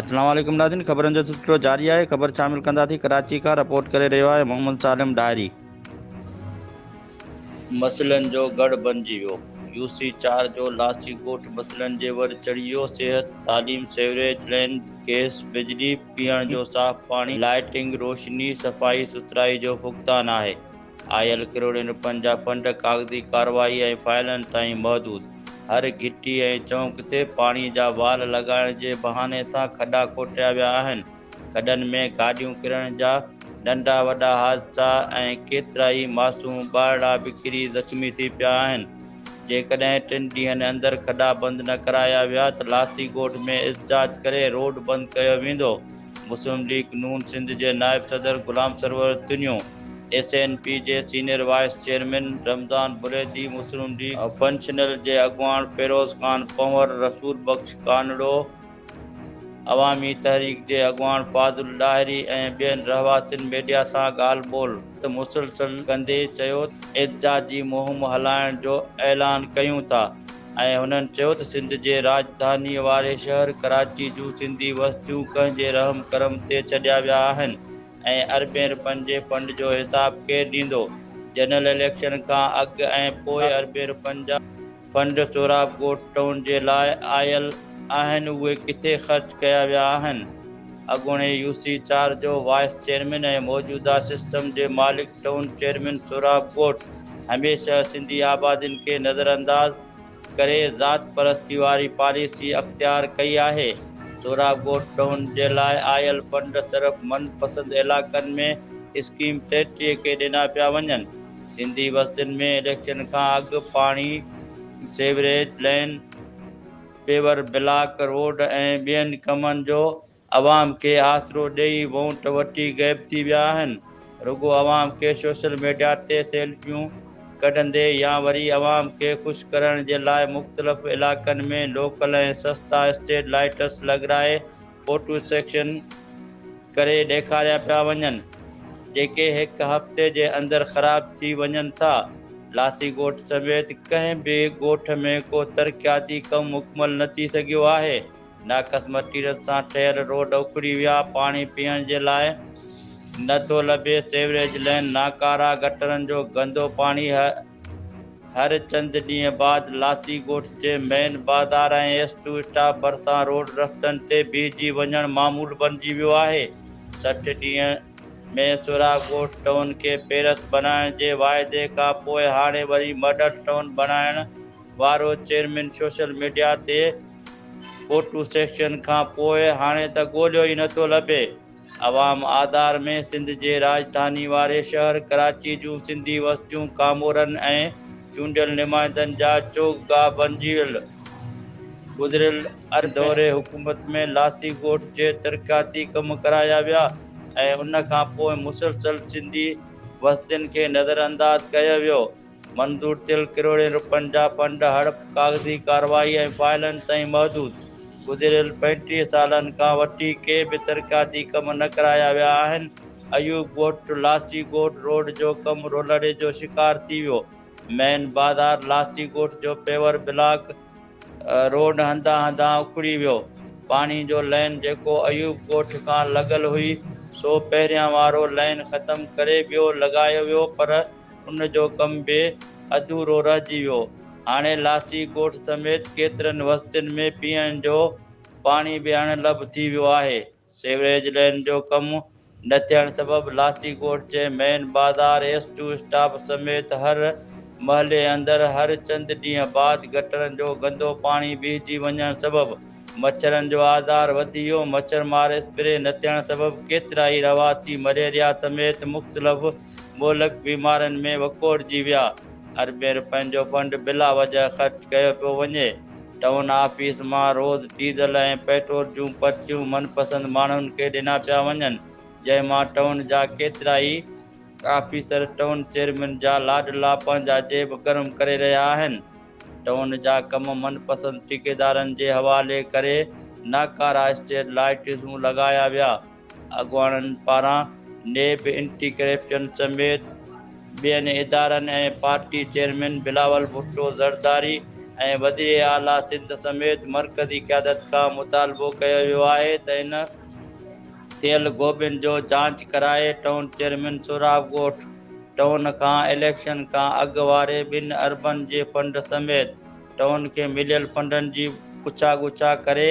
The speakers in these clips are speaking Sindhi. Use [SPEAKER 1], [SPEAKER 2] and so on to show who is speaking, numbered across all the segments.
[SPEAKER 1] اسلام عليڪم ناظرين خبرن جو سلسلو جاري آهي خبر شامل ڪنداسين ڪراچي کان رپورٽ ڪري رهيو آهي محمد سالم ڏاهري. مسئلن جو ڳڙهه بڻجي ويو، يو سي چار جو لاسي ڳوٺ مسئلن جي ور چڙهي ويو، صحت، تعليم، سيوريج لائين، گئس، بجلي، پيئڻ جو صاف پاڻي، لائٽنگ، روشني، صفائي سٿرائي جو فقدان آهي. آيل ڪروڙين رپين جا فنڊ ڪاغذي ڪارروائي ۽ فائلن تائين محدود، هر گهٽي ۽ چونڪ تي پاڻي جا وال لڳائڻ جي بهاني سان کڏا کوٽيا ويا آهن، کڏن ۾ گاڏيون ڪرڻ جا ننڍا وڏا حادثا ۽ ڪيترائي معصوم ٻارڙا به ڪري زخمي ٿي پيا آهن، جيڪڏهن ٽن ڏينهن اندر کڏا بند نه ڪرايا ويا ته لاسي ڳوٺ ۾ احتجاج ڪري روڊ بند ڪيو ويندو. مسلم ليگ نون سنڌ جي نائب صدر Ghulam Sarwar Tunio, S N P جي senior vice chairman Ramzan Buledi, Muslim League functional جي اڳواڻ فيروز خان پنهور، رسول بخش ڪانڙو، عوامي تحريڪ جي اڳواڻ فاضل ڏاهري ۽ ٻين رهواسين ميڊيا سان ڳالهه ٻولهه مسلسل ڪندي چيو ته احتجاجي مهم هلائڻ جو اعلان ڪيون ٿا. ۽ هنن چيو ته سنڌ جي راڄڌانيء واري شهر ڪراچي جون سنڌي وستيون ڪنهن جي رحم ڪرم تي ڇڏيا ويا آهن ۽ اربين رپين جي فنڊ جو حساب ڪير ڏيندو؟ جنرل اليڪشن کان اڳ ۽ پوء اربين رپين جا فنڊ سهراب ڳوٺ ٽائون جي لاء آيل آهن اهي ڪٿي خرچ ڪيا ويا آهن؟ اڳوڻي يو سي چار جو وائيس چيئرمين ۽ موجوده سسٽم جي مالڪ ٽائون چيئرمين سهراب ڳوٺ هميشه سنڌي آبادين کي نظرانداز ڪري ذات پرستي واري پاليسي اختيار ڪئي آهي. سهراب ڳوٺ ٽائون جي لاء آيل فنڊ صرف من پسند علائقن ۾ اسڪيم 33 کي ڏنا پيا وڃن. سنڌي وستين ۾ اليڪشن کان اڳ پاڻي، sewerage line, paver block road ۽ ٻين ڪمن جو عوام کي آسرو ڏئي وونٽ وٺي غيب ٿي ويا آهن، رڳو عوام کي سوشل ميڊيا تي سيلفيون ڪڍندي يا وري عوام کي خوش ڪرڻ جي لاء مختلف علائقن ۾ لوڪل ۽ سستا اسٽريٽ لائيٽس لڳرائي فوٽو سيشن ڪري ڏيکاريا پيا وڃن، جيڪي هڪ هفتي جي اندر خراب ٿي وڃن ٿا. لاسي ڳوٺ سميت ڪنهن به ڳوٺ ۾ ڪو ترقياتي ڪم مڪمل نه ٿي سگهيو آهي. ناقص مٽيريل سان ٺهيل روڊ اکڙي ويا، پاڻي پيئڻ جي لاء نه ٿو لڀي، سيوريج لائين ناڪارا، گٽرن جو گندو پاڻي هر چند ڏينهن بعد لاسي ڳوٺ جي مين بازار ۽ ايس ٽو اسٽاپ ڀرسان روڊ رستن تي بيهجي وڃڻ معمول بڻجي ويو آهي، 60 ڏينهن ۾ سهراب ڳوٺ ٽائون کي پيرس بڻائڻ جي واعدي کان پوء هاڻي وري ماڊل ٽائون بڻائڻ وارو چيئرمين سوشل ميڊيا تي فوٽو سيشن کان پوء هاڻي ته ڳوليو ئي نٿو لڀي. عوام آزار ۾ سنڌ جي راڄڌاني واري شهر ڪراچي جون سنڌي وستيون ڪامورن ۽ چونڊيل نمائندن جا چوڪ گاهه بڻجي ويل. گذريل دور حڪومت ۾ لاسي ڳوٺ جي ترقياتي ڪم ڪرايا ويا ۽ ان کان پوء مسلسل سنڌي وستين کي نظرانداز ڪيو ويو. منظور ٿيل ڪروڙين رپين جا فنڊ هڙپ، ڪاغذي ڪارروائي ۽ فائلن تائين محدود، گذريل 35 سالن کان وٺي ڪي به ترقياتي ڪم نه ڪرايا ويا آهن، ايوب ڳوٺ ٽو لاسي ڳوٺ روڊ جو ڪم رولڙي جو شڪار ٿي ويو، مين بازار لاسي ڳوٺ جو پيور بلاڪ روڊ هنڌان هنڌان اکڙي ويو، پاڻي جو لائين جيڪو ايوب ڳوٺ کان لڳل هئي سو پهريان وارو لائين ختم ڪري ٻيو لڳايو ويو پر ان جو ڪم به اڌورو رهجي ويو، هاڻي لاسي ڳوٺ سميت ڪيترن وستين ۾ پيئڻ جو پاڻي به اڻلڀ ٿي ويو آهي. سيوريج لائين جو ڪم نه ٿيڻ سبب لاسي ڳوٺ جي مين بازار ايس ٽو اسٽاپ سميت هر محلي اندر هر چند ڏينهن بعد گٽرن جو گندو پاڻي بيهجي وڃڻ سبب مڇرن جو آزار وڌي ويو، مڇر مار اسپري نه ٿيڻ سبب ڪيترائي رهواسي مليريا سميت مختلف مهلڪ بيمارين ۾ وڪوڙجي ويا، اربين رپين جو فنڊ بلا وجهه خرچ ڪيو پيو وڃي. ٽائون آفيس مان روز ڊيزل ۽ پيٽرول جون پرچيون من پسند ماڻهن کي ڏنا پيا وڃن، جنهن مان ٽائون جا ڪيترائي آفيسر ٽائون چيئرمين جا لاڏلا پنهنجا جيب گرم ڪري رهيا آهن. ٽائون جا ڪم من پسند ٺيڪيدارن جي حوالي ڪري ناڪارا اسٽريٽ لائيٽسون لڳايا ويا. اڳواڻن پاران نيب، اينٽي ڪرپشن سميت ٻين ادارن ۽ پارٽي چيئرمين بلاول ڀٽو زرداري ۽ وزير اعليٰ سنڌ سميت مرڪزي قيادت کان مطالبو ڪيو ويو آهي ته ان ٿيل گهوٻين جو جاچ ڪرائي ٽائون چيئرمين سهراب ڳوٺ ٽائون کان اليڪشن کان اڳ واري ٻن اربن جي فنڊ سميت ٽائون کي مليل فنڊن جي پڇا ڳڇا ڪري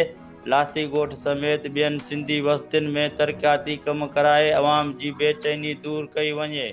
[SPEAKER 1] لاسي ڳوٺ سميت ٻين سنڌي وستين ۾ ترقياتي ڪم ڪرائي عوام جي بيچيني دور ڪئي وڃي.